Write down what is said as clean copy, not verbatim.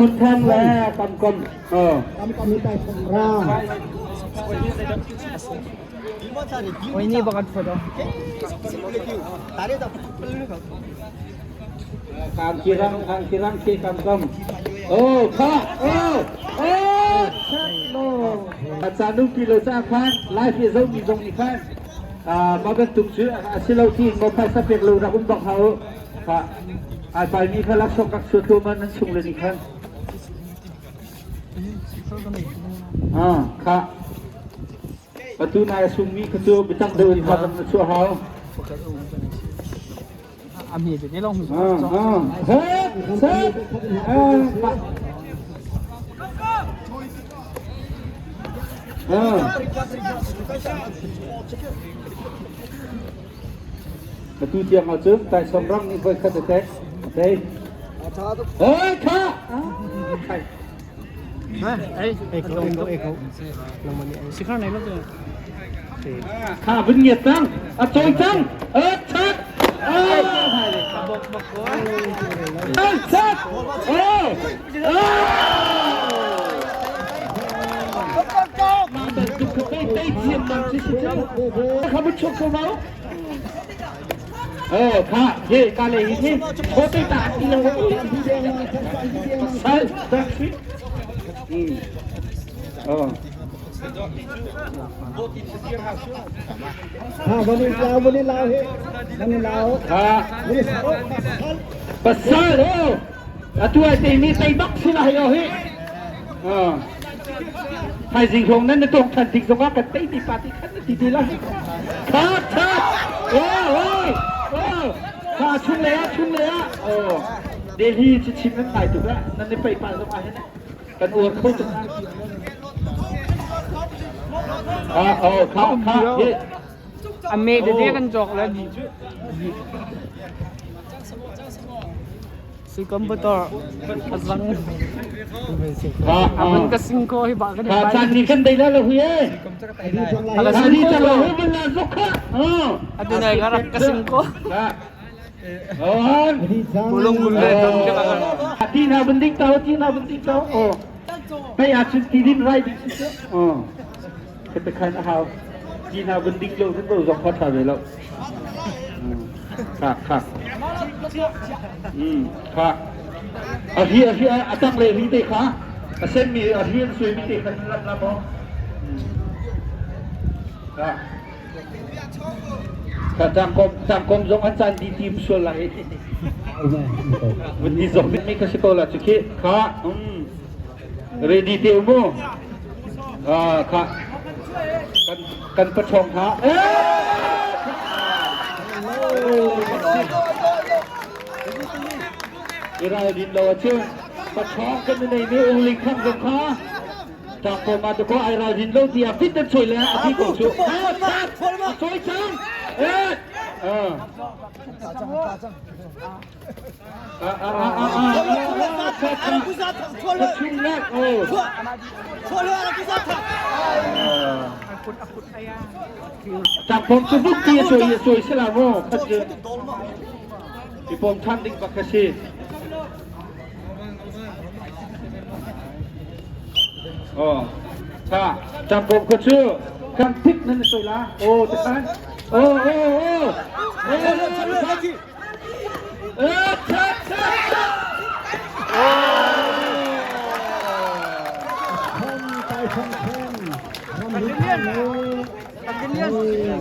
hun than le kam kom. Kam kom hi tai phong ra. Oi ni bakat photo. Kam kirang kam kirang ki kam kom. Oh kha oh oh no. Acha nu pi lo cha khan live i zo mi zong ni khan. Ma bantuk cu a si lo ti mo phaisa pek lo rak um bak hau. Kha ai pai mi kha laksawng kak su tu man nan chung le ni khan. Ah kha atu nai a sung mi kha cu bitak deuh in kha na chuah hau. Ami te long Ah ah set set ah ah Atu tiang ahcun taisawm rang nih voi khat a tek. A tei. Oi kha! Khai. Ai ko ai ko. Sikhar nei lo te. Kha vun ngiat cang. A cawi cang. A chat. A chat. Oh! Tei thiam bang si si Kha bu chuk ko mau. Oh, kha, ye, ka le hi thi. Kho te ta ti lo. Sal, tak si. Oh. Ha, vani lao, vani lao he. Vani lao. Ha. Vani pasal. Pasal, oh. Atu ai te ni tei bak si la hi hi. Ah. Thaizing hong nan na tong than tik zongah kan tei mi party khan na ti ti la. Kha tha. Oh oh oh. Kha chung le ah chung le ah. Oh. Delhi chi chim nan ngai tuk ah nan ni pai pa zong ah hin kan uar kho tuk. Ah oh kha kha ye. Ame de de kan jok la di. Si computer azang aman ka singko hi ba ka Kha chan ni kan dei la lo hui e. Ala Kha ni singko chan lo hui bun la zuk kha. Oh. Atu nai ka rak ka singko. Kha. Oh. Bulung gulle don ka ka. Ti na bending tau, ti na bending tau. Oh. Pai a chun ti din rai ding si. Oh. Cái khan hao. Ti na bending lo kan bo zong kha tha ve lo. Kha kha. Kha. A hi a hi a tang le ri te kha. A sen mi a hi an sui mi te kha lam lam mo. Kha. Kha tang kom tang kom zong an chan di tim sual lai. Vun di zong mi ka si ko la chu khi. Kha. Ready te mu. Ah kha. Kan kan pathong ha. Iral din lo chu pathong kan nei mi ung ling kham zong kha. Ta ko ma to ko ai ral din lo tia fit tan choi le a thi ko chu. Choi chang. Eh. Ah. Chakpom cu buk ti a cawi a cawi si la maw khat cu i pom ṭhan ding bak a si. Oh, tha chakpom kha cu kan tik nan cawi la. Oh, takhan. Oh, oh, oh. Oh, Pagilian.